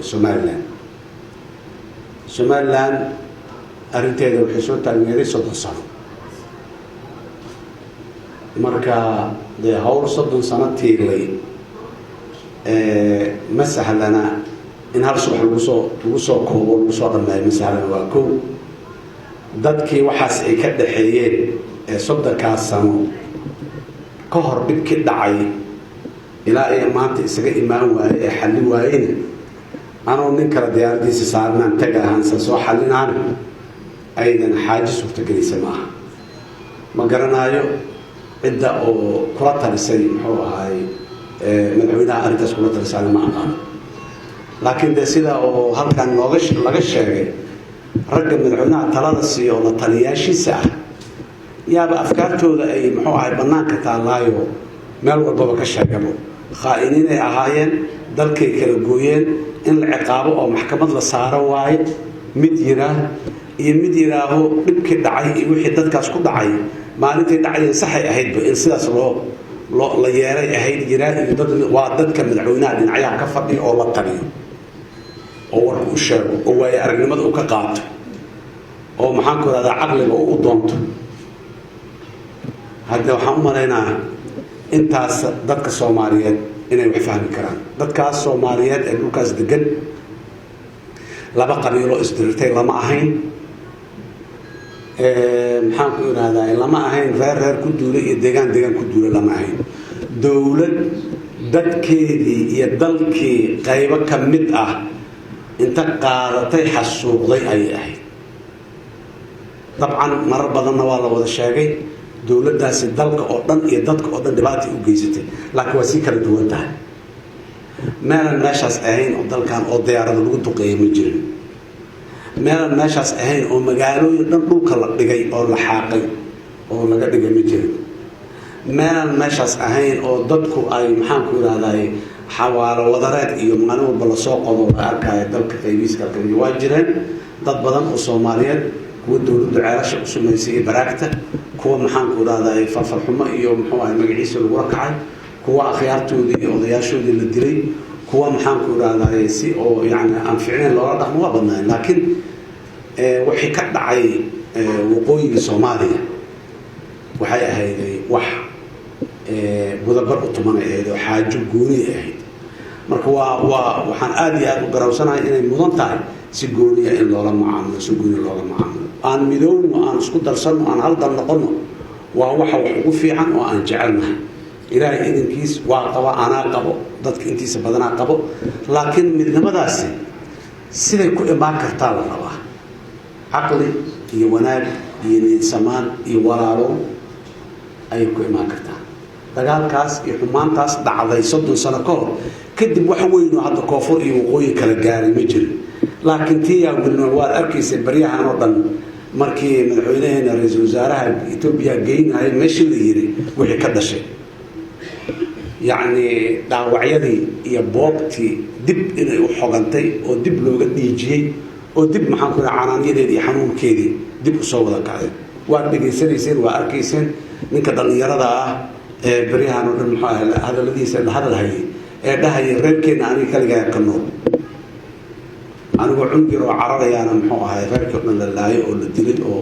Somaliland. Somaliland arrinteeda waxay soo taagneeday 30 sano. Marka dee hawl 30 sano tiilay ma sahlana in hal subax lagu soo koobo, lagu soo dhameeyo, ma sahlana. Waa kow, dadkii waxaas ay ka dhaxeeyeen ee 30kaas sano ka hor dhibkii dhacay ilaa ay maanta isaga imaan waaye ee xalli waayena, anoo nin kale diyaaradiisa saarnaan taga ahaansa soo xallinaana, aydan xaaji suurtagelaysa ma aha. Ma garanaayo cidda oo kula talisay, muxuu ahaay, madaxweynaha arrintaas kula talisaana ma aqaano. Laakiin dee sida oo halkan nooga laga sheegay, ragga madaxweynaha talada siiyo oo la taliyaashiisa ah yaaba afkaartooda ay, muxuu ahay, bannaanka taallaayo, meel walbaba ka sheegabo. Khaa'iniinay ahaayeen, dalkay kala gooyeen, in la ciqaabo oo maxkamad la saaro waaye mid yiraah, iyo mid yidhaaho dhibkii dhacay iyo wixii dadkaas ku dhacay maalintay dhacayeen saxay ahaydba, in sidaas loo la yeelay ahayd yiraa. Iyo dad waa dadka madaxweynaha dhinacyaha ka fadhiyo oo la taliyo oo warka u sheego oo waayo aragnimada uu ka qaato oo, maxaan ku rahdaa, caqliga oo u doonto. Hadda waxaan u malaynaa intaas dadka Soomaaliyeed inay wax fahmi karaan. Dadkaas Soomaaliyeed ee dhulkaas degan laba qabiiloo isdirirtay lama ahayn, maxaan ku ihahdaa, lama ahayn reer reer ku duulay iyo deegaan deegaan ku duulay lama ahayn. Dowlad dadkeedii iyo dalkii qaybo ka mid ah inta qaadatay xasuuqday ayay ahayd. Dabcan marar badanna waa la wada sheegay, dowladdaasi dalka oo dhan iyo dadka oo dhan dhibaatay u geysatay, laakiin waa sii kala duwan tahay. Meelan meeshaas ahayn oo dalkan oo diyaarada lagu duqeeyay ma jirin. Meelan meeshaas ahayn oo magaalooyin dhan dhulka la dhigay oo la xaaqay oo laga dhigay ma jirin. Meelan meeshaas ahayn oo dadku ay, maxaan ku ihahday, xawaalo wadareed iyo maalin walba lasoo qodo la arkaayo dalka qaybihiis kala kamid waa jireen. Dad badan oo Soomaaliyeed, kuwa dowladdu ceelasha u samaysay iyo baraagta, kuwa, maxaan ku idhahday, farfarxumo iyo, muxuu ahay, magaciisa lagula kacay, kuwa akhyaartoodii iyo odayaashoodii la dilay, kuwa, maxaan ku idhahday, si oo yani aan ficnayn loola dhaqmo, waa badnaayeen. Laakiin wixii ka dhacay waqooyiga Soomaaliya waxay ahayday wax budabar u tumanay ahayd oo xaajo gooniya ahayd. Marka waa waxaan aada iyo aada u garawsanahay inay mudan tahay si gooniya in loola macaamilo, si gooniya loola macaamilo. Aan midowno, aan isku darsanno, aan hal dal noqonno, waa waxa wax ugu fiican oo aan jecelnahay. Ilaahay idinkiis waa qaba, anaa qabo, dadka intiisa badanaa qabo. Laakiin midnimadaasi siday ku imaan kartaa la rabaa caqli iyo wanaag iyo niyadsamaan iyo walaalo ayay ku imaan kartaa. Dagaalkaas iyo xumaantaas dhacday 30 sano ka hor kadib, wax weyn oo hadda koonfur iyo waqooyi kala gaaray ma jirin. Laakiin tii yaa welinool waad arkaysa baryahan oo dhan. Markii madaxweynaheena ra-iisul wasaaraha Etoobiya geynaya meeshii la yiri, wixii ka dhashay, yacni dhaawacyadii iyo boobtii dib inay u xogantay oo dib looga dhiijiyey oo dib, maxaan ku raha, canaanyadeedii iyo xanuunkeedii dib usoo wada kacday, waad dhegaysanayseen, waa arkayseen. Ninka dhallinyarada ah ee baryahan oo dhan, muxuu ahay, hadalladiisa la hadal hayay ee dhahaya reerkeenna aniga kaligaa ka nool, anigoo cunug yar oo cararayaana, muxuu ahay, reerkii o dhan la laayo oo la dilay oo,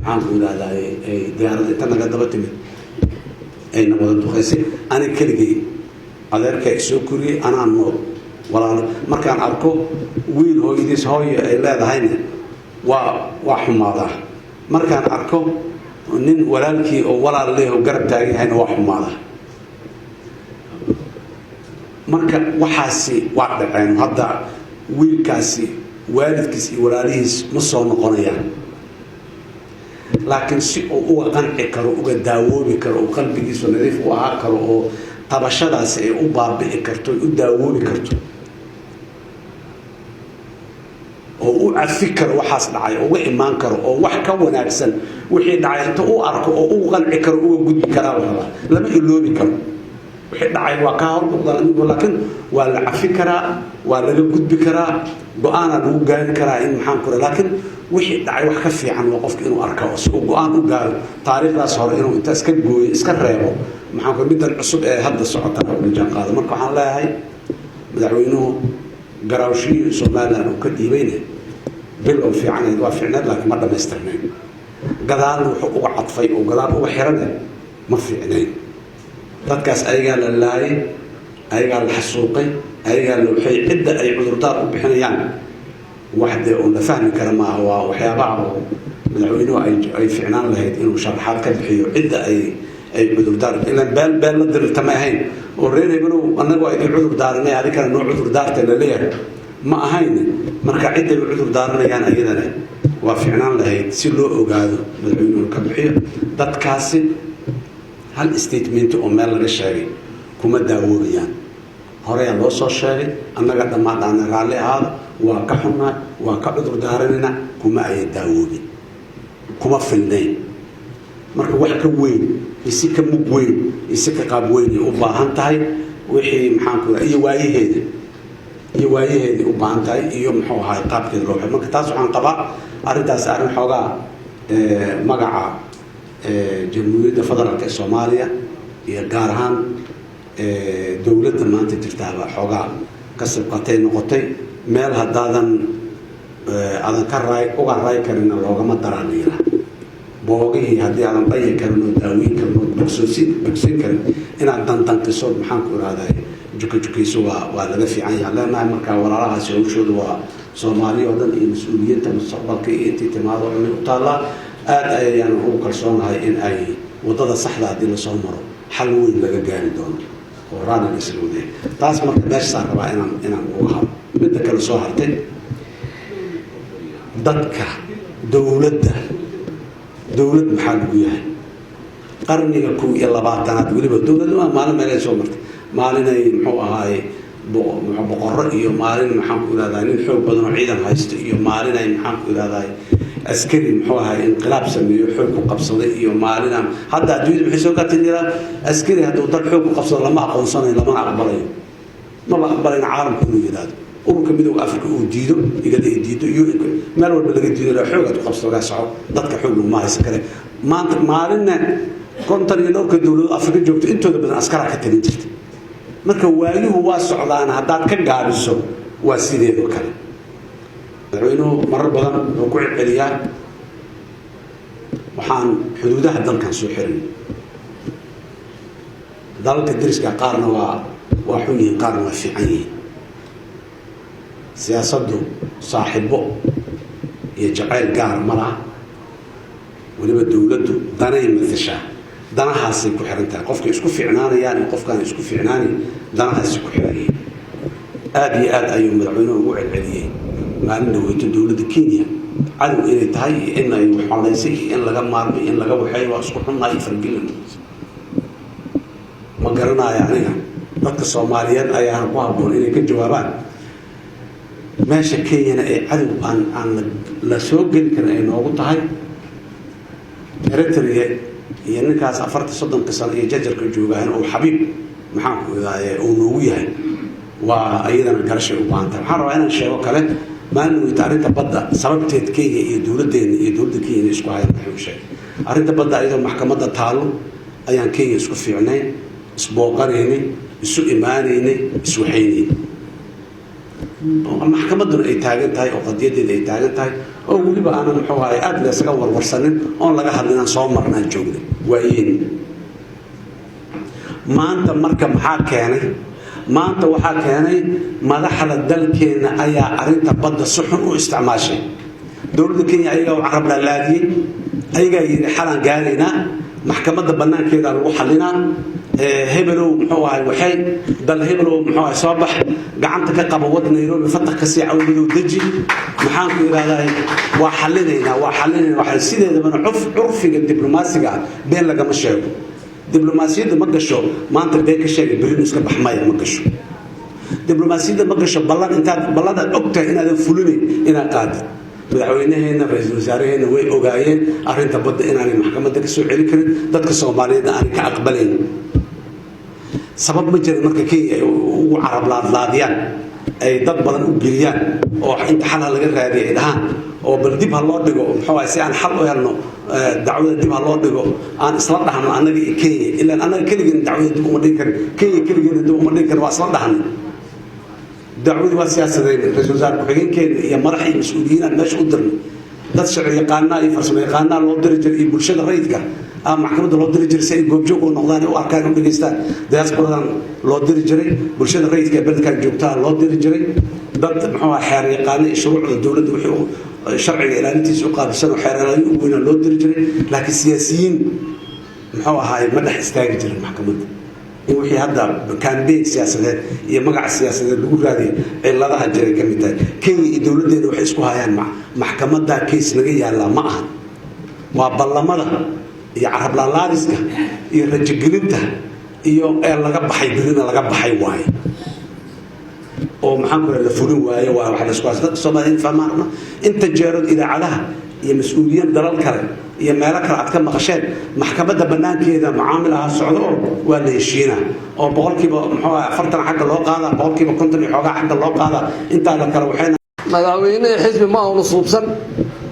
maxaan ku idhahdaay, ay diyaaradda inta naga daba timid ayna wada duqaysay, aniga keligay adeerkaa isoo koriyey, anaa nool walaalo. Markaan arko wiil hooyadiis hooyo ay leedahayna waa xumaadaa, markaan arko nin walaalkii oo walaal leeh oo garab taagan yahayna waa xumaadaa. Marka waxaasi waa dhaceen. Hadda wiilkaasi waalidkiis iyo walaalihiis ma soo noqonayaan, laakiin si uu uga qanci karo, uga daawoobi karo, oo qalbigiisu nadiif u ahaa karo oo tabashadaasi ay u baabi'i karto, ay u daawoobi karto oo u cafi karo waxaas dhacay oo uga imaan karo oo wax ka wanaagsan wixii dhacay inta u arko oo u qanci karo, uga gudbi karaa la rabaa. Lama iloobi karo wixii dhacay, waa kaa hor muuqdaan, laakiin waa la cafi karaa, waa laga gudbi karaa, go-aanaa lagu gaari karaa in, maxaan ku, laakiin wixii dhacay wax ka fiican waa qofka inuu arko si uu go-aan u gaaro taariikhdaas hore inuu inta iska gooyo, iska reebo, maxaan ku, middan cusub ee hadda socotana ula jaan qaado. Marka waxaan leeyahay madaxweynuhu Garaawshihii Somaliland uu ka dhiibayna bilow fiicanayd, waa fiicneed, laakiin ma dhammaystirnayn. Gadaalna wuxuu uga cadfay oo gadaal uga xirane ma fiicnayn. Dadkaas ayagaa la laayay, ayagaa la xasuuqay, ayagaa la waxay cidda ay cudurdaar u bixinayaan wax dee uun la fahmi kara maaha. Waa waxyaabaha oo madaxweynuhu ay fiicnaan lahayd inuu sharaxaad ka bixiyo cidda ay cudurdaar, ilaan beel beel la dirirta ma ahayn oo reer hebelow annagu waa idin cudur daaranay, adinkana noo cudur daarta la leeyahay ma ahayn. Marka cidday u cudur daaranayaan ayadana waa fiicnaan lahayd si loo ogaado madaxweynuhu ka bixiyo. Dadkaasi hal statement oo meel laga sheegay kuma daawoobayaan. Horeyaa loo soo sheegay, annaga dhammaan dhaana raalli ahaado, waa ka xunnaay, waa ka cudur daaranayna, kuma aya daawoobin, kuma filnayn. Marka wax ka weyn iyo si ka mug weyn iyo si ka qaab weyn ay u baahan tahay wixii, maxaanku iyo waayaheeda iyo waayaheeday u baahan tahay iyo muxuu ahaay qaabkeeda loo. Marka taas waxaan qabaa arrintaas arrin xoogaa magaca Jamhuuriyadda Federaalka ee Soomaaliya iyo gaar ahaan dowladda maanta jirtaaba xoogaa ka sibqatay noqotay. Meel haddaadan aadan ka raay uga raay karinna loogama daraan la yidhaha. Boogihii haddii aadan dhayi karin oo daaweyn karin oo bogsoosin bogsin karin, inaad dandanqiso, maxaan ku irahdaa, jukajukayso waa laga fiican yahay leenahay. Marka walaalahaasi hawshooda waa Soomaaliya oo dhan iyo mas-uuliyiinta mustaqbalka iyo intii timaado o dhan ay u taallaa. Aada ayaan ugu kalsoonahay in ay waddada saxda haddii lasoo maro xal weyn laga gaari doono oo raalli la isla wadaya. Taas marka meeshaasaan rabaa inaan uga habo. Midda kale soo hartay, dadka dowladda, dowlad maxaa lagu yahay? Qarniga 21aad weliba dowladnima maalin meelay soo martay, maalinay muxuu ahaaye boqorro iyo maalin, maxaan ku irahdaa, nin xoog badan oo ciidan haysto iyo maalinay, maxaan ku irahdaa, askari muxuu ahaay inqilaab sameeyo xoog ku qabsaday iyo maalina. Hadda adduunyada maxay soo gaartay? Yiraa askari hadduu dal xoog ku qabsado lama aqoonsanayo, lamana aqbalayo, maba aqbalayna caalamku inuu yidhaahdo. Ururka Midooda Africa uu diido, igada ay diido, UN meel walba laga diido. Xoog aad ku qabsato gaa soco, dadka xoog laguma haysan kare. Maanta maalinna 50 iyo dhowrka dowladood Afrika joogto intooda badan askaraa ka talin jirta. Marka waayuhu waa socdaan, haddaad ka gaabiso waa sideedoo kale. Madaxweynuhu marar badan wuxuu ku celceliyaa waxaan xuduudaha dalkan soo xirin. Dalalka deriska qaarna waa xun yihiin, qaarna waa fiican yihiin. Siyaasaddu saaxiibo iyo jacayl gaara ma laha. Weliba dowladdu danay matashaa, danahaasay ku xiran tahay. Qofkay isku fiicnaanayaan iyo qofkaan isku fiicnaanayn danahaasay ku xiran yihiin. Aada iyo aad ayuu madaxweynuhu ugu celceliyey maalin dhaweyto dowladda Kenya cadow inay tahay iyo in ay waxalaysay iyo in laga maarmay, in laga waxeeyo, waa isku xunnahay iyo fargelin. Ma garanayo aniga, dadka Soomaaliyeed ayaana ku habboon inay ka jawaabaan. Meesha Kenyana ee cadow aan la soo geli karin ay noogu tahay, Eritrea iyo ninkaas 40 30ka sano iyo jajarka joogaan uu xabiib, maxaan ku idaaye, uu noogu yahay, waa iyadana garashay u baahan tahay. Waxaan rabaa inaan sheego kale, maalin weyta arrinta badda sababteed Kenya iyo dowladdeena iyo dowladda Kenya inay isku hayaan. Waxay u sheegay arrinta badda iyadoo maxkamadda taalo ayaan Kenya isku fiicnayn, isbooqanaynay, isu imaanaynay, iswaxaynaynay, maxkamadduna ay taagan tahay oo qadiyadeeda ay taagan tahay oo weliba aanan, muxuu ahay, aada laysaga warwarsanin oon laga hadlin aan soo marnaan joognay waayeen. Maanta marka maxaa keenay? Maanta waxaa keenay madaxda dalkeenna ayaa arrinta badda si xun u isticmaashay. Dowladda Kenya ayagaa u carab laalaadiyey, ayagaa yidhi xalaan gaaraynaa, maxkamadda bannaankeeda lagu xalinaa, hebelow muxuu ahay waxay dal hebelow muxuu ahay soo bax, gacanta ka qaba wad Nairobi, fataq ka sii cawmadow deji, maxaan ku idhahdaa, waa xalinaynaa, waa xalinaynaa. Waxay sideedabana curfiga diblomaasiga ah been lagama sheego. Diblomaasiyadda ma gasho maanta been ka sheegay, berrinu iska baxmaya ma gasho. Diblomaasiyadda ma gasho ballan intaad ballan aad og tahay inaadan fulinayn inaad qaadid. Madaxweynaheenna, ra-iisul wasaaraheenna way ogaayeen arrinta badda inaanay maxkamadda ka soo celin karin, dadka Soomaaliyeedna aanay ka aqbalayn. Sabab ma jirin marka Kenya ay ugu carab laadlaadiyaan, ay dad badan u geliyaan oo inta xal ha laga raadiya ay dhahaan oo bal dib ha loo dhigo, muxuu ahay, si aan xal u helno dacwada dib ha loo dhigo, aan isla dhahno annaga iyo Kenya. Ilaan annaga keligeen dacwada dib uma dhigi karin, Kenya keligeena dib uma dhigi karin, waa isla dhahnay. Dacwadii waa siyaasadeyn. Ra-isul wasaare ku-xigeenkeena iyo madax iyo mas-uuliyiinaan meesha u dirnay, dad sharci yaqaanaa iyo farsamo yaqaanaa loo diri jiray, iyo bulshada rayidka ah maxkamadda loo diri jiray si ay goobjoog u noqdaan, u arkaan, u dhegeystaan. Diasporadan loo diri jiray, bulshada rayidka ee beledkan joogtaa loo diri jiray, dad muxuu ah xeer yaqaana iyo shuruucda dowladda wixii sharciga ilaalintiisa u qaabilsan oo xeer ilaalin u weynaa loo diri jiray. Laakiin siyaasiyiin muxuu ahaay ma dhex istaagi jirin maxkamadda. In wixii hadda campaign siyaasadeed iyo magac siyaasadeed lagu raadiyo ciladaha jiray ka mid tahay. Kenya iyo dowladdeeda waxay isku hayaan maxkamadda case naga yaallaa ma aha, waa ballamada iyo carablaalaadiska iyo rajogelinta iyo ee laga baxay, berina laga baxay waaye oo maxaan ku la fulin waaye. Waa wax la isku haysto. Dadka Soomaaliyeed fahmaan rabna. Inta jeerood idaacadaha iyo mas-uuliyiin dalal kale iyo meelo kale aad ka maqasheen maxkamadda banaankeeda mucaamil ahaa socdo oo waa la heshiina oo 40% xagga loo qaadaa, 50% iyo xoogaa xagga loo qaadaa, intaa la kale waxayna Madaxweynihii xisbi ma aanu suubsan,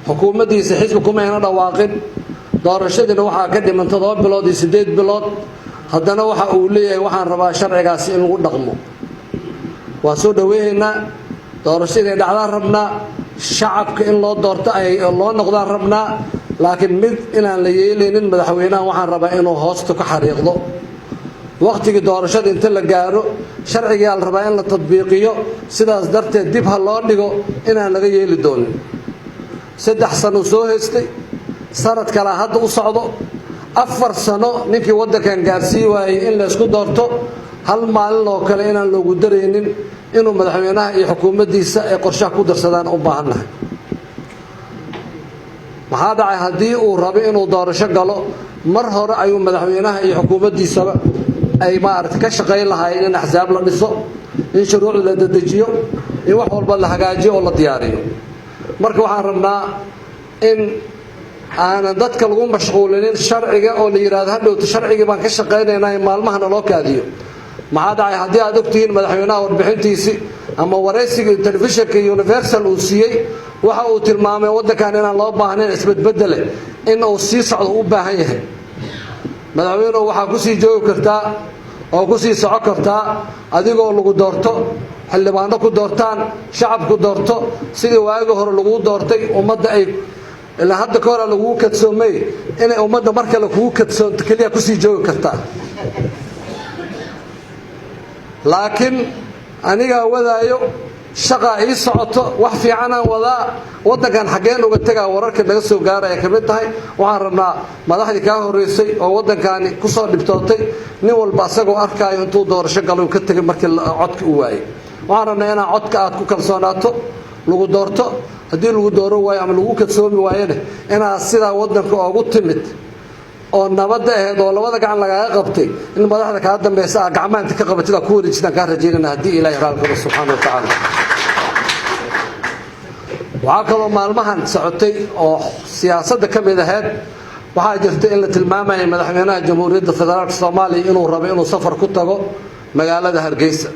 xukuumaddiisa xisbi kumayna dhawaaqin, doorashadiina waxaa ka dhiman 7 bilood iyo 8 bilood. Haddana waxa uu leeyahay waxaan rabaa sharcigaasi in lagu dhaqmo. Waa soo dhaweynaynaa, doorasho inay dhacdaan rabnaa, shacabka in loo doorto ay loo noqdaan rabnaa, laakiin mid inaan la yeelaynin madaxweynaha waxaan rabaa inuu hoosta ku xariiqdo. Wakhtigii doorashada inta la gaaro sharcigaa la rabaa in la tadbiiqiyo, sidaas darteed dib ha loo dhigo inaan laga yeeli doonin. 3 sano soo haystay, sanad kalea hadda u socdo, 4 sano ninkii waddankan gaarsii waayey in laysku doorto, hal maalin oo kale inaan loogu daraynin inuu madaxweynaha iyo xukuumaddiisa ay qorshaha ku darsadaan u baahannahay. Maxaa dhacay? Haddii uu rabo inuu doorasho galo, mar hore ayuu madaxweynaha iyo xukuumaddiisaba ay maaragta ka shaqayn lahaayeen in axsaab la dhiso, in shuruucda la dedejiyo, in wax walba la hagaajiyo oo la diyaariyo. Marka waxaan rabnaa in aanan dadka lagu mashquulinin sharciga oo la yidhahdo hadhowta sharcigii baan ka shaqaynaynaa in maalmahana loo kaadiyo. Maxaa dhacay? Haddii aad ogtihiin madaxweynaha warbixintiisii ama waraysiga telefishinka Universal uu siiyey, waxa uu tilmaamay waddankan inaan loo baahnayn isbedbedele, in uu sii socdo u baahan yahay. Madaxweynuhu, waxaa kusii joogi kartaa oo kusii soco kartaa adigoo lagu doorto, xildhibaano ku doortaan, shacabku doorto, sidii waagii hore laguu doortay. Ummadda ay ilaa hadda ka hora laguu kadsoomay, inay ummadda mar kale kugu kadsoonto keliya kusii joogi kartaa. Laakiin anigaa wadaayo, shaqaa ii socoto, wax fiicanaan wadaa, waddankan xaggeen uga tegaa, wararka naga soo gaaraya ka mid tahay. Waxaan rabnaa madaxdii kaa horreysay oo waddankaani kusoo dhibtootay, nin walba asagoo arkaayo intuu doorasho galo ka tegay markii codka u waayey. Waxaan rabnaa inaa codka aad ku kalsoonaato, lagu doorto. Haddii lagu dooran waayo ama lagu kadsoomi waayona, inaad sidaa waddanka oogu timid oo nabadda ahayd oo labada gacan lagaaga qabtay, in madaxda kaa dambaysa aa gacmaha inta ka qabatid aa ku wareejidaan kaa rajaynana, haddii Ilaahay raalkado subxaana wa tacaala. Waxaa kaloo maalmahan socotay oo siyaasadda ka mid ahayd, waxaa jirta in la tilmaamayay madaxweynaha Jamhuuriyadda Federaalka Soomaaliya inuu rabo inuu safar ku tago magaalada Hargeysa.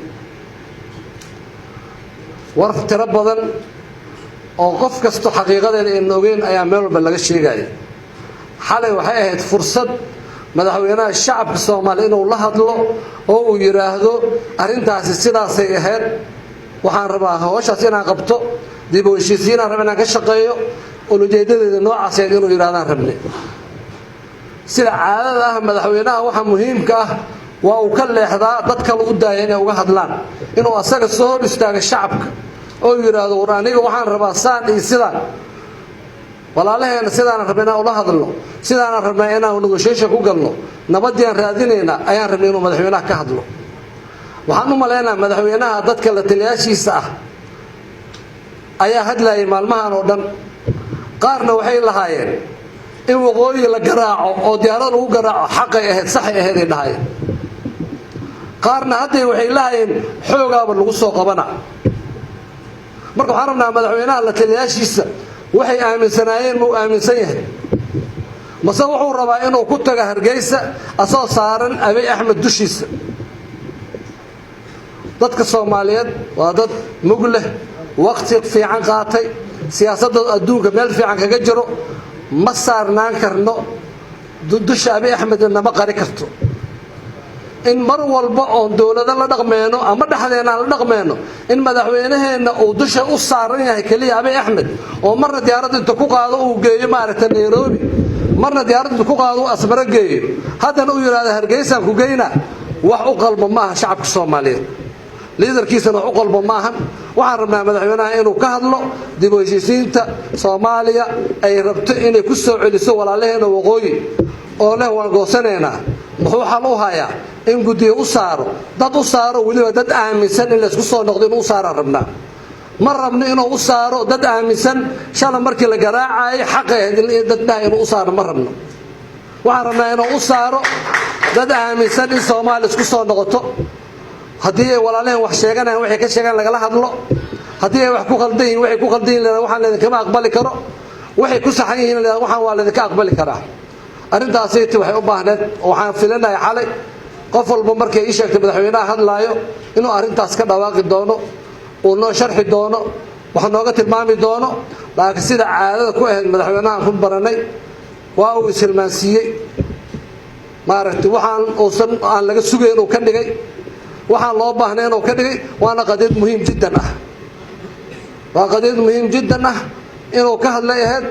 War tiro badan oo qof kasto xaqiiqadeeda ayna ogeyn ayaa meel walba laga sheegaya. Xalay waxay ahayd fursad madaxweynaha shacabka Soomaaliya inuu la hadlo oo uu yidhaahdo arrintaasi sidaasay ahayd, waxaan rabaa hawshaas inaan qabto, dib u heshiisiinaan raba inaan ka shaqeeyo, ulujeedadeeda noocaas ahayd inuu yidhahdaan rabne. Sida caadada ah, madaxweynaha waxa muhiimka ah waa uu ka leexdaa, dad kale u daaya inay uga hadlaan. Inuu asaga soo hor istaago shacabka oo yidhaahdo, "War aniga waxaan rabaa saan iyo sidaan, walaalaheena sidaanaan rabna inaan ula hadalno, sidaanaan rabnaa inaan negotiation ku galno, nabadii aan raadinaynaa," ayaan rabnay inuu madaxweynaha ka hadlo. Waxaan u malaynaa madaxweynaha dadka la taliyaashiisa ah ayaa hadlayay maalmahan oo dhan. Qaarna waxay lahaayeen in waqooyi la garaaco oo diyaarad lagu garaaco xaqay ahayd, saxay ahayd ay dhahayeen. Qaarna hadday waxay lahayeen xoogaaba lagu soo qabana. Marka waxaan rabnaa madaxweynaha la taliyaashiisa waxay aaminsanaayeen ma uu aaminsan yahay, mase wuxuu rabaa inuu ku tago Hargeysa asoo saaran Abiy Axmed dushiisa? Dadka Soomaaliyeed waa dad mug leh, waqti fiican qaatay, siyaasadda adduunka meel fiican kaga jiro. Ma saarnaan karno dusha Abiy Axmedna, nama qari karto. In mar walba oon dowlado la dhaqmeyno ama dhexdeena aan la dhaqmeyno, in madaxweynaheenna uu dusha u saaran yahay keliya Abiy Axmed, oo marna diyaaradda inta ku qaado uu geeyo, maaragta, Nairobi, marna diyaaradda inta ku qaado uu Asmaro geeyo, haddana uu yidhahdo Hargeysaan ku geyna, wax u qalmo ma aha shacabka Soomaaliyeed, liidarkiisana wax u qalbo ma ahan. Waxaan rabnaa madaxweynaha inuu ka hadlo dib u heshiisiinta Soomaaliya ay rabto inay ku soo celiso walaalaheena waqooyi oo leh waan goosanaynaa. Muxuu xal u hayaa? In guddiyo u saaro, dad u saaro, weliba dad aaminsan in laysku soo noqdo inuu u saaraan rabnaa. Ma rabno inuu u saaro dad aaminsan shala markii la garaacayay xaqay ahayd in dad dhaha inuu u saaro ma rabno. Waxaan rabnaa inuu u saaro dad aaminsan in Soomaaliya isku soo noqoto. Haddii ay walaalaheen wax sheeganayaan, waxay ka sheegaan lagala hadlo. Haddii ay wax ku qaldan yihin, waxay ku qaldan yihin waxaan laydinkama aqbali karo. Waxay ku saxan yihiin, waxaan waa laydinka aqbali karaa. Arrintaasiti waxay u baahneed, waxaan filinahay xalay qof walba markay ii sheegtay madaxweynaha hadlaayo inuu arrintaas ka dhawaaqi doono, uu noo sharxi doono, wax nooga tilmaami doono. Laakiin sida caadada ku ahayd madaxweynahan ku baranay, waa uu ishilmaansiiyey, maaragtay, waxaan uusan aan laga sugayn uu ka dhigay, waxaan loo baahnayn uu ka dhigay. Waana qadiyad muhiim jiddan ah, waa qadiyad muhiim jiddan ah inuu ka hadlay ahayd,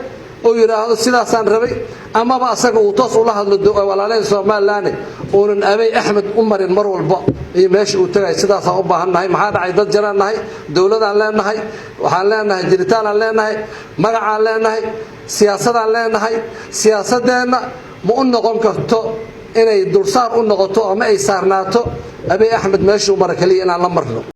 uu yidhaahdo sidaasaan rabay, amaba asaga uu toos ula hadlo walaalaheen Somaliland, uunan Abiy Axmed u marin mar walba iyo meesha uu tagay. Sidaasaan u baahan nahay. Maxaa dhacay? Dad jiraan nahay, dowladaan leenahay, waxaan leenahay jiritaanaan leenahay, magacaan leenahay, siyaasadaan leenahay. Siyaasadeenna ma u noqon karto inay dulsaar u noqoto ama ay saarnaato Abiy Axmed meeshuu mara keliya inaan la marno.